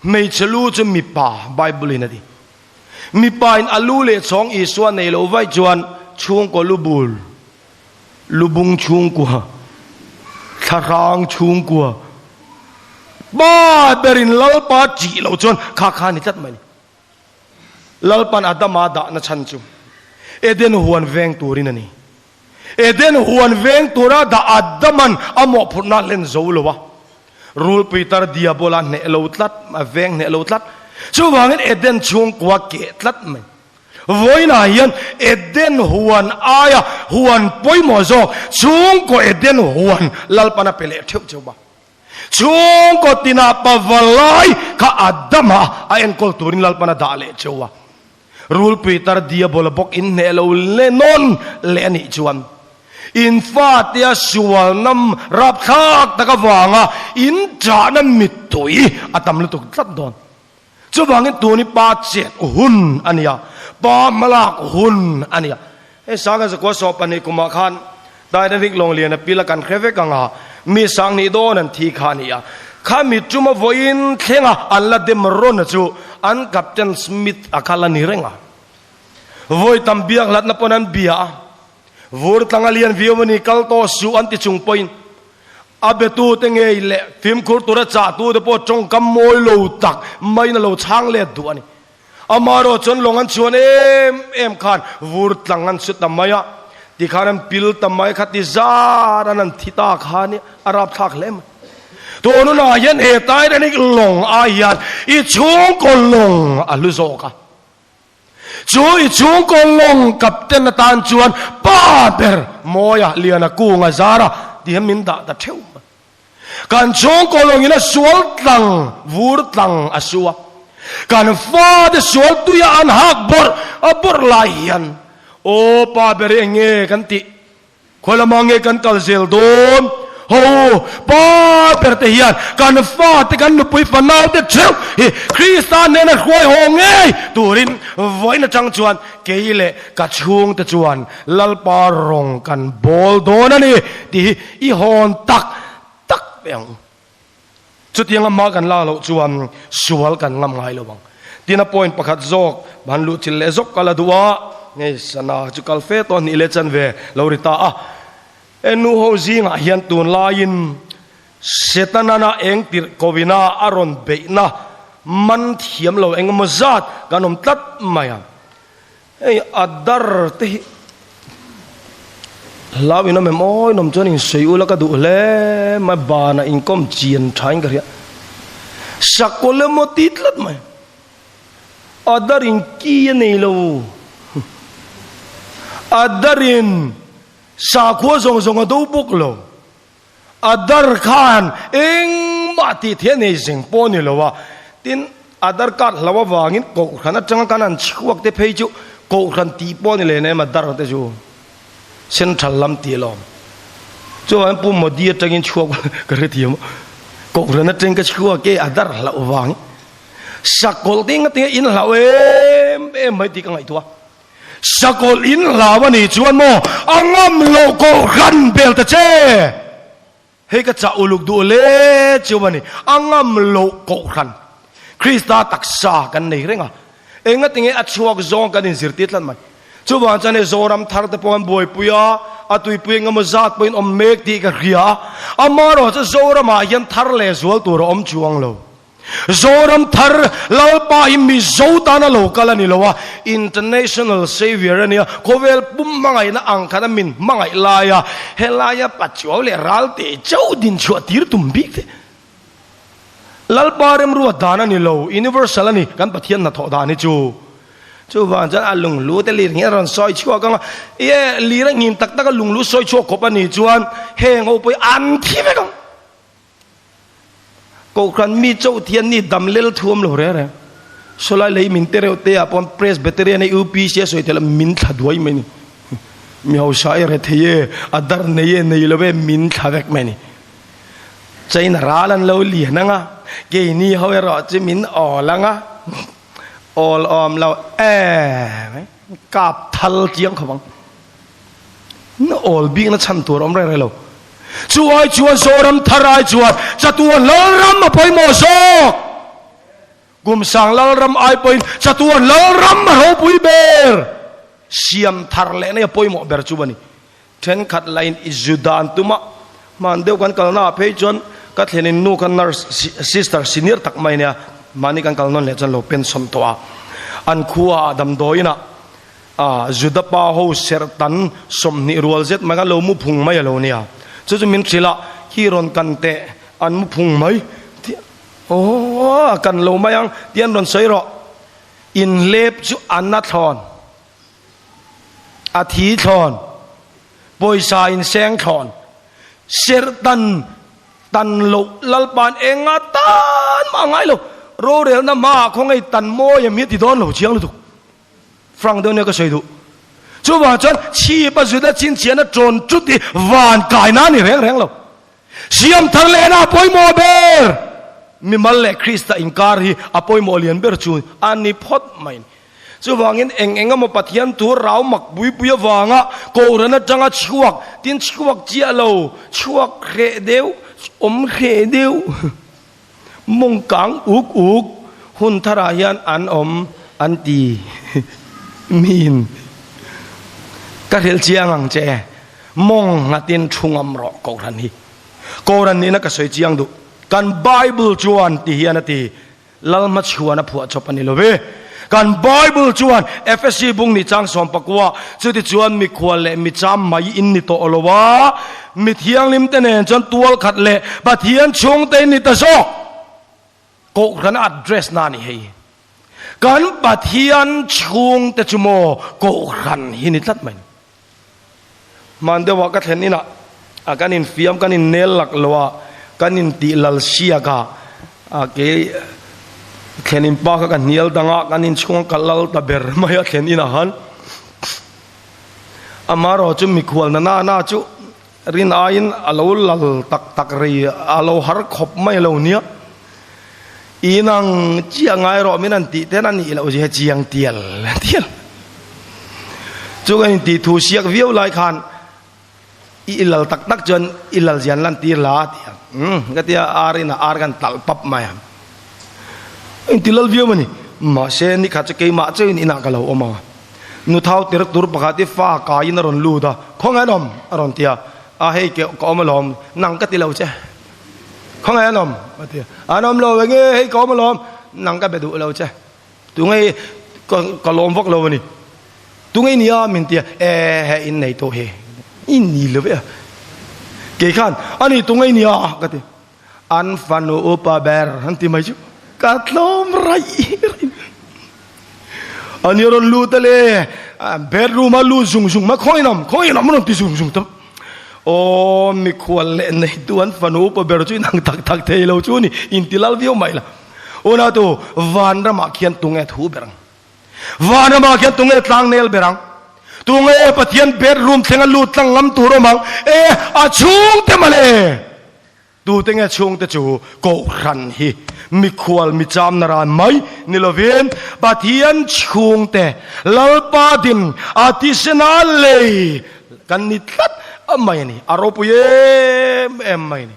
Hmeichhe lu chu mipa, Bible in a ti. Mipa in a lu leh chhawng Isua nei loh vaih chuan chhungkaw lu bul, lubung chhungkua, thlahrang chhungkua, pa berin Lalpa ṭih loh chuan kha kha a ni tlat mai ni. Lalpan Adama dahna chhan chu Eden huan veng turin a ni. Eden huan veng tura dah Adaman a mawhphurhna a hlen zo lo a, rulpui tar Diabola hneh lo tlat, a veng hneh lo tlat. Chuvangin Eden chhungkua keh tlat mai. Vawiinah hian Eden huan aia huan pawimawh zawk chhungkaw Eden huan Lalpan a pe leh theuh cheu ba. Chhungkaw tinah pavalai kha Adama a enkawl turin Lalpan a dah leh cheu a. Rulpui tar Diabola bawk in hneh lo le nawn leh a nih chuan in fatea sualna rapthlak tak avanga in chahna mittui a tam lutuk tlat dawn. Chuvangin tuni pa chet hun a nia, pa hmalak hun a nia. Hei Sanga zakua sawh pahnih kumah khan Titanic lawng lian a pil a kan hre vek ang a, mi sanghnih dawn an thi kha a ni a. Kha mi tuma vawiin thlenga an la dem rawn a chu an Captain Smith a kha la ni reng a. Vawi tam biak hlatna pawn an bia a, vur tlang a lian viau a ni kal tawh suh an ti chung pawhin a betute ngei leh fimkhur tura chahtute pawh tawngkam mawi lo tak maiin a lo chhang let duh a ni. Amaherawh chuan lawng an chhuan em em khan vur tlang an su ta mai a, tikhan an pil ta mai kha ti zar an an thi ta kha nia, a rapthlak hle mai. Tun hunah hian he Titanic lawng ai hian i chhungkaw lawng a hlu zawk a, chu i chhungkaw lawng captain atan chuan pa ber Mawia Liana Kunga Zara ti hian min dah ta theuh mai. Kan chhungkaw lawngin a sual tlang, vur tlang a su a. Kan fate sual tuia an hak bawrh a bawrh lai hian, Aw pa ber eng nge kan tih? Khawi lamah nge kan kal zel dawn? Ho, pa ber te hian kan fate, kan nupui fanau te theuh hi Krista hnena hruai haw ngei turin vawiin atang chuan kei leh ka chhungte chuan Lalpa rawng kan bawl dawn a ni tih hi i hawn tak tak teh ang. Chutianga hma kan lak loh chuan sual kan ngam ngai lo ang. Tin a point pakhat zawk han luh chilh leh zawk ka la duh a, hei sana chu kal fe tawh hnih leh chanve lo ri ta a. He nu ho zingah hian tunlaiin Setanana eng tirh kawina a rawn beihna man thiam lo engemaw zat kan awm tlat mai ang. Hei a dar te hi. Hlau in awm em aw, in awm chuan in sawi ula ka duh hle mai, banah inkawm chian thain ka hria. Sakawlh emaw ti tlat mai. Adar in ki a nei lo. Adar in sakhua zawng zawng a do bawk lo. Adar khan engmah tih theih a nei zeng pawh a ni lo a. Tin, Adar card hlo avangin Kohhran atanga kan han chhuak te phei chu Kohhran tih pawh a ni leh em Adar te chu Central lam tih alawm. Chuvangin Pu Modi atangin chhuak ka hrethiam a, Kohhran atangin ka chhuak e Adar hloh vangin. Sakawlh te enga tinge in hlau em em mai tih ka ngaihtuah a. Sakawlh in hlau a nih chuan maw a ngam loh kohhran bel ta che. Hei ka chah uluk duh hle chiu a ni. A ngam loh kohhran Krista taksa kan nei reng a. Enga tinge a chhuak zawng kan inzirtir tlat mai. Chuvang chuan hei Zoram thar te pawh an buaipui a, a tuipui eng emaw zat pawhin awm mek tih ka hria a. Amaherawh chu Zoramah hian thar leh zual tur a awm chuang lo. Zoram thar Lalpa hi Mizo tana lo kal a ni lo a, International Saviour a nia, khawvel pum hmangaihna ang khan a min hmangaih lai a, helaia Pachuau leh Ralte chauh din chhuah tir tum bik te. Lalpa remruat dan a ni lo, Universal a ni kan Pathian hnathawh dan hi chu. Chuvang chuan a lunglu te lir hi a rawn sawi chhuak ang a, ie lir a nghin tak tak a lunglu sawi chhuak khawp a nih chuan heng ho pawh hi an thi vek ang. Kohhran mi chauh thian ni dam lel thuam lo reng reng. Sawlai lei min te reuh te ah pawh Presbyterian e UPC a sawi theih lo min thla duai mai ni. Mi hausa e rethei e a dar nei e nei lo e min thla vek mai ni. China ral an lo lian ang a keini ho erawh chu min awl ang a awl awm lo em kap thal chiang khawp ang. Na awl bikna chhan tur awm reng reng lo. Chu ai chuan Zoram thar ai chuan chatuan Lalram a pawimawh zawk. Kum sang Lalram ai pawhin chatuan Lalram a ropui ber. Siam thar leh nei a pawimawh ber chu a ni. Thenkhat lain i zu dan tuma hman deuh kan kalna ah phei chuan ka thlenin nu kha nurse sister senior tak mai nia mahni kan kal nawn leh chuan lo pension tawh a. An khua ah damdawiin ah A, Juda pa ho serh tan 20 rual zet mai khan lo mu phung mai a lo nia. Chu chu min hrilh a, khi rawn kan teh an mu phung mai. Ti, aw, a kan lo mai ang, ti an rawn sawi rawh. Inhlep chu a na thlawn, a thi thlawn, pawisa inseng thlawn, serh tan tan loh Lalpa'n enga tan mah a ngai lo. Rorelna hmaah khawngaih tan mawi em hi a ti dawn lo chiang lutuk. Frank deuh nia ka sawi duh. Chuvang chuan chhip a Juda chhinchhiahna tawn tut hi van kaina a ni reng reng lo. Siam thar lehna a pawimawh ber. Mimal leh Krista inkar hi a pawimawh lian ber chu a ni phawt mai. Chuvangin eng eng emaw Pathian thu rau mak puipui avanga Kohhran atanga chhuak, tin chhuak chiah lo, chhuak hreh deuh, awm hreh deuh. Mawngkang uk uk hun tharah hian an awm an ti min ka hrilh chiang ang che. Mawng nghatin thu ngam rawh Kohhran hi. Kohhran nihna ka sawi chiang duh. Kan Bible chuan ti hian a ti, Lalhmachhuan a phuah chawp a ni lo ve. Kan Bible chuan Efesi bung ni chang 14 chutichuan mikhual leh micham mai in ni tawh lo a, mi thianghlim te nen chuan tual khat leh Pathian chhungte in ni ta zawk. Kohhran address na ni hei. Kan Pathian chhungte chu maw Kohhran hi ni tlat mai. Hman deuhah ka thlen inah a kan infiam kan innel lak lo a, kan intih lal siak a, a kei thlen in pa kha ka hnial dang a, kan inchhung ka lal ta ber mai a thlen inah han. Amaherawh chu mikhual na na na chu rin aiin a lo lal tak tak rei a lo har khawp mai lo nia. Inang chiah ngai rawh min an tih ten a nih loh zia chiang tial tial. Chu kan intih thu siak viau lai khan i ilal tak tak chuan ilal zian lan tir la a ti a. Umm ka tia ar in a ar kan talh pap mai a. Inti lal viau a ni. Mahse nikhat chu keimah chauhin inah ka lo awm ang a. Nuthau tir tur pakhat hi fa kaiin a rawn lut a, Khawngaih an awm? a rawn ti a. A hei ke ka awm alawm, nang ka ti lo che. Khawngaih an awm? A ti a. An awm lo enge hei ka awm alawm, nang ka be duh lo che. Tunge ka lawm vak lo a ni. Tunge nia min ti a, e he in nei tawh hi. I ni lo ve a. Kei khan, A ni tunge i nia? ka ti. An fanu upa ber an ti mai chu ka tlawm raih raih. A ni rawn lut a le, bedroom a lut zung zung mai, khawngaih in awm, khawngaih in awm a rawn ti zung zung tawp. Aw mikhual leh neitu an fanu upa ber chu inang tak tak thei lo chu ni, inti lal viau mai la. Unautu, vanramah khian tunge thu ber ang? Vanramah khian tunge tlang nel ber ang? Tunge Pathian bedroom thlenga lut tlang ngam tur awm ang? E, a chhungte mawle! Tute nge chhungte chu Kohhran hi mikhual micham na ran mai ni lovin Pathian chhungte Lalpa din a tisena lei kan ni tlat mai a ni. A ropui em em mai a ni.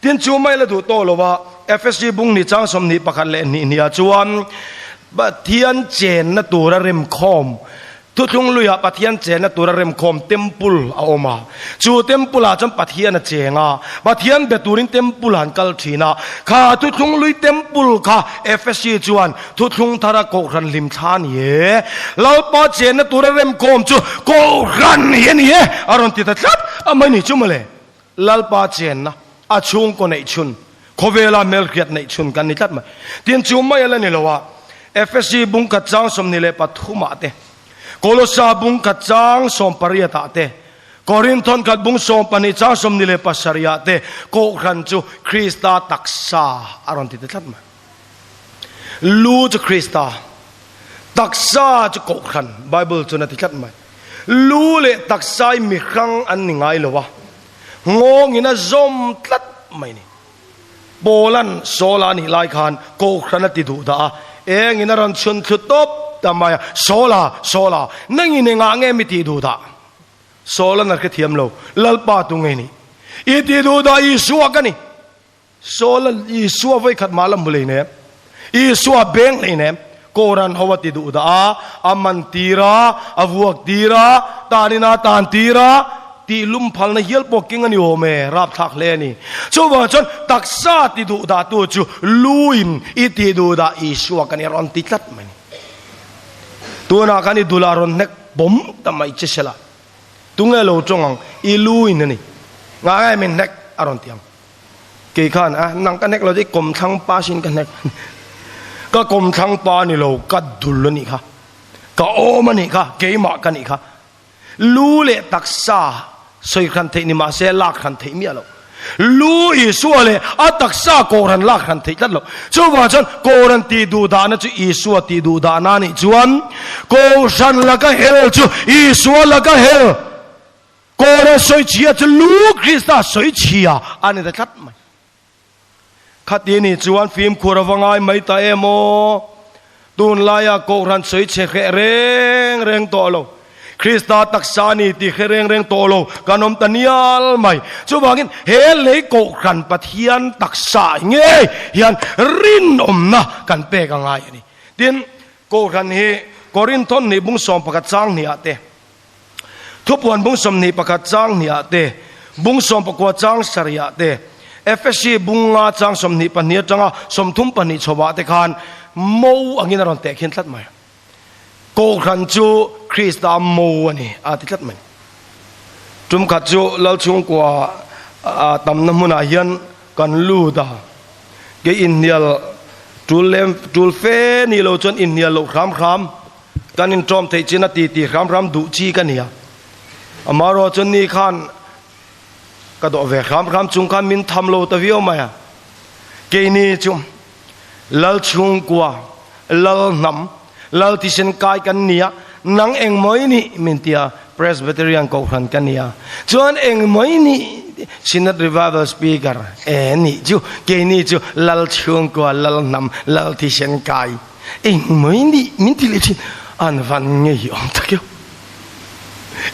Tin chu mai la duh tawh lo a, Efesi bung ni chang 21 leh hnih hnih ah chuan Pathian chenna tura remkhawm Thuthlung luiah Pathian chenna tura remkhawm temple a awm a. Chu temple ah chuan Pathian a cheng a. Pathian be turin temple ah an kal thin a. Kha thuthlung lui temple kha Efesi chuan thuthlung thara Kohhran hlim thla a ni e. Lalpa chenna tura remkhawm chu Kohhran hi a ni e a rawn ti ta tlat a mai ni chu mawle. Lalpa chenna a chhungkaw neih chhun, khawvela hmelhriat neih chhun kan ni tlat mai. Tin, chu mai a la ni lo a, Efesi bungkhat chang 23 ah te, Kolosa bungkhat chang 18 ah te, Korinthon khat bung 12 chang 27 ah te Kohhran chu Krista taksa a rawn ti ta tlat mai. Lu chu Krista, taksa chu Kohhran, Bible chuan a ti tlat mai. Lu leh taksa hi mihrang an ni ngai lo a, nghawngin a zawm tlat mai ni. Paula'n Saula a nih lai khan Kohhran a ti duh dah a, engin a rawn chhun thlu tawp ta mai a, Saula, Saula, nangin engah nge mi tih duh dah? Saula'n a hrethiam lo, Lalpa tu nge ni? I ti duh dah Isua ka ni. Saul a Isua vawikhat mah la hmu lei nem, Isua beng lei nem, Koran ho a ti duh dah a, a man tir a, a vuak tir a, tanin a tan tir a, tih lum phalna hial pawh keng a ni awm e, rapthlak hle a ni. Chuvang chuan taksa ti duh dah tu chu luin i ti duh dah Isua kan i rawn ti tlat mai ni. Tunah khan i dul ah rawn hnek bawm ta mai che sela, tunge lo tawng ang, i luin a ni. Ngai min hnek a rawn ti ang. Kei khan a nang ka hnek lo chu i kawmthlang pa sin ka hnek. Ka kawmthlang pa ni lo, ka dul a nih kha. Ka awm a nih kha, keimah ka nih kha. Lu leh taksa sawi hran theih ni mah se lak hran theih miah lo. Lu Isua leh a taksa Kohhran lak hran theih tlat lo. Chuvang chuan Kohhran tih duh dahna chu Isua tih duh dahna a nih chuan Kohhran laka hel chu Isua laka hel. Kawra sawi chhia chu lu Krista sawi chhia a ni ta tlat mai. Khati ni chuan fimkhur a va ngai mai ta em aw? Tunlaia Kohhran sawi chhe hreh reng reng tawh lo, Krista taksa a ni tih hre reng reng tawh lo kan awm ta nial mai. Chuvangin he lei Kohhran Pathian taksa ngei hian rinawmna kan pek a ngai a ni. Tin, Kohhran hi Korinthon nih bung 11 chang hniah te, Thupuan bung 21 chang hniah te, bung 19 chang sarihah te, Efesi bung nga chang 22 atanga 32 chhovah te khan mo angin a rawn teh khin tlat mai. Kohhran chu Krista mo a ni a ti tlat mai. Tum khat chu Lalchhungkua tamna hmunah hian kan lut a, kei inhnial tul lem tul fe ni lo chuan inhnial loh hram hram Kan inṭawm theih chin a ti ti hram hram duh chi ka nia. Amaherawh chu ni khan ka dawh ve hram hram chung khan min tham lo ta viau mai a. Keini chu Lal chhungkua, Lal hnam, Lal thisen kai kan nia, nang engmaw i nih min ti a, Presbyterian Kohhran ka nia. Chuan engmaw i nih Synod Revival Speaker e nih chu keini chu Lal chhungkua, Lal hnam, Lal thisen kai. Eng mai nih min ti leh thin an van ngei awm tak eo.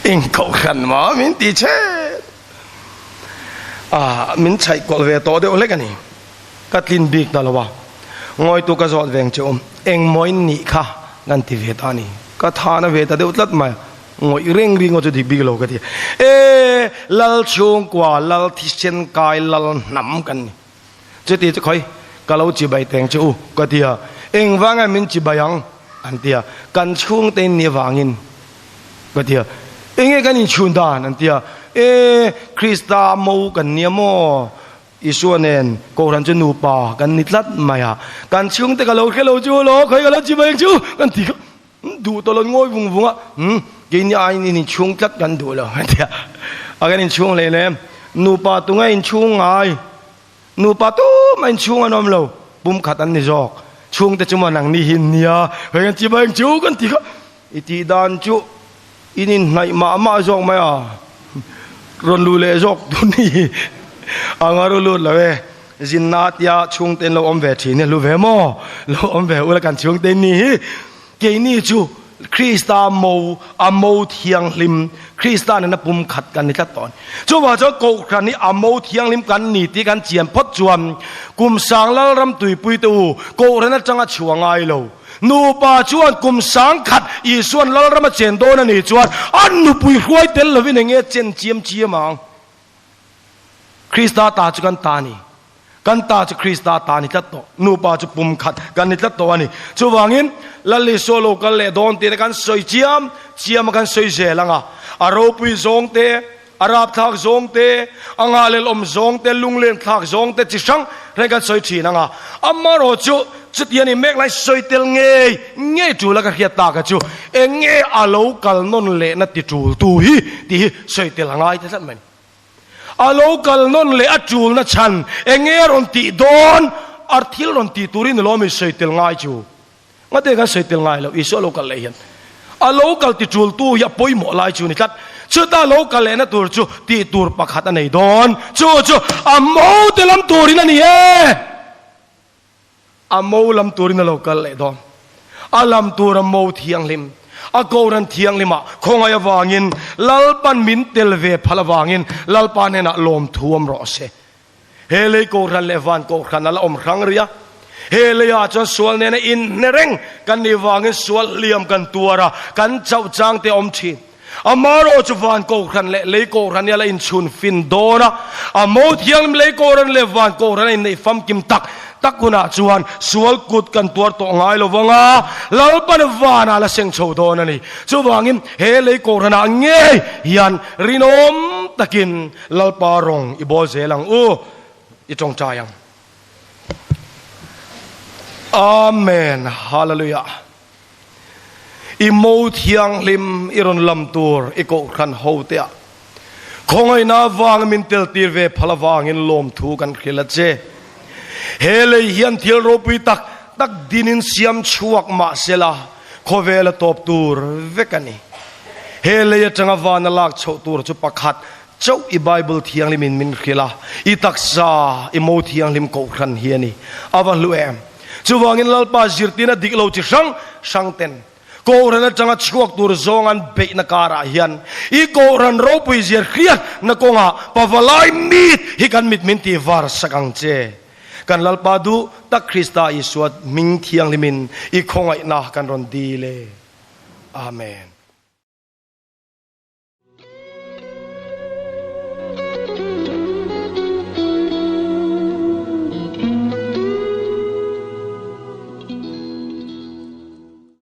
Eng kohhran maw min ti che. Ah min chhaih kual ve tawh deuh hlek a ni. Ka tlin bik ta lo a. Ngawitu ka zawt veng che awm. Eng maw in nih kha kan ti ve ta a ni. Ka thana ve ta deuh tlat mai. Ngawih reng ring aw chu dik bik lo ka ti. E Lal chhungkua, Lal thisen kai, Lal hnam kan ni. Chuti chu khawi, ka lo chibai teng che u, ka ti a. Engvanga min chibai ang? an ti a. Kan chhungte in ni avangin, ka ti a. Enge kan inchhun dan? an ti a. E, Krista mo kan nia maw? Isua nen Kohhran chu nupa kan ni tlat mai a, kan chhungte ka lo hre lo chu alaw, khawi ka lo chi mai ang chu kan ti kha duh tawh lo ngawi vung vung a, umm keini aiin in inchhung tlat kan duh lo a ti a, a kan inchhung hle hle, nupa tunge inchhung ngai, nupa tumah inchhung an awm lo, pumkhat an ni zawk, chhungte chu maw nangni hi in nia, khawi kan chi mai ang chu kan ti kha, i tih dan chu. In inhnaih mah mah zawk mai a, rawn luh leh zawk tun hi a nga ru lut lo e. Zinna tia chhungte in lo awm ve thin hi a hlu ve maw? Lo awm ve ula kan chhungte in ni hi. Keini chu Krista mo, a mo thianghlim, Krista nena pum khat kan ni tlat tawh a ni. Chuvang chuan Kohhran hi a mo thianghlim kan ni tih kan chian phawt chuan kum sang Lalram tuipui te u Kohhran atanga chhuah ngai lo. Nupa chuan kum 10,000 Isuan Lalram a chen dawn a nih chuan a nupui hruai tel lovin eng nge chen chiam chiam ang? Krista ta chu kan ta a ni. Kan ta chu Krista ta a ni tlat tawh. Nupa chu pum khat kan ni tlat tawh a ni. Chuvangin Lal Isua lo kal leh dawn tiin kan sawi chiam chiam a kan sawi zel ang a. A ropui zawng te, A rapthlak zawng te, a nghalel awm zawng te, lunglen thlak zawng te chi hrang hrang kan sawi thin ang a. Amarawh chu chuti a ni mek lai sawi tel ngei ngei tul a ka hriat tak a chu eng nge a lo kal nawn lehna ti tul tu hi tih hi sawi tel a ngai ta tlat mai. A lo kal nawn leh a tulna chhan eng nge a rawn tih dawn a thil rawn tih turin alawm in sawi tel ngai chu. Ngate kan sawi tel ngai lo, Isua lo kal leh hian a lo kal ti ṭultu hi a pawimawh lai chu ni tlat. Chuta lo kal lehna tur chu tih tur pakhat a nei dawn. Chu chu a mo te lam turin a ni e. A mo lam turin a lo kal leh dawn. A lam tur a mo thianghlim, a Kohhran thianghlimah khawngaih avangin Lalpan min tel ve phal avangin Lalpa hnenah lawmthu awm rawh se. He lei Kohhran leh van Kohhran a la awm hrang rih a. He leiah chuan sual nena inhne reng kan nih vangin sual hliam kan tuar a, kan chauh chang te a awm thin. Amarawh chu van Kohhran leh lei Kohhran hi a la inchhun fin dawn a, a mo thianghlim lei Kohhran leh van Kohhran a inneih famkim tak tak hunah chuan sual kut kan tuar tawh ngai lo vang a, Lalpan vanah la seng chho dawn a ni. Chuvangin he lei Kohhranah ngei hian rinawm takin Lalpa rawng i bawl zel ang u, i tawngtai ang. Amen Hallelujah. I mo thianghlim i rawn lam tur i kohhran ho te ah khawngaihna avang min tel tir ve phal avangin lawmthu kan hrilh a che. He lei hian thil ropui tak tak dinin siam chhuak mahsela khawvel a tawp tur vek a ni. He lei atanga vana lak chhoh tur chu pakhat chauh i Bible thianghlimin min hrilh a, i taksa, i mo thianghlim kohhran hi a ni. A va hlu em! Chuvangin Lalpa zirtirna dik lo chi hrang hrang ten Kohhran atanga chhuak tur zawng an beihna karah hian i Kohhran ropui zir hriatna kawngah pavalai mit hi kan mit min tih var sak ang che. Kan Lalpa duh tak Krista Isua hming thianghlimin i khawngaihna kan rawn dil e. Amen.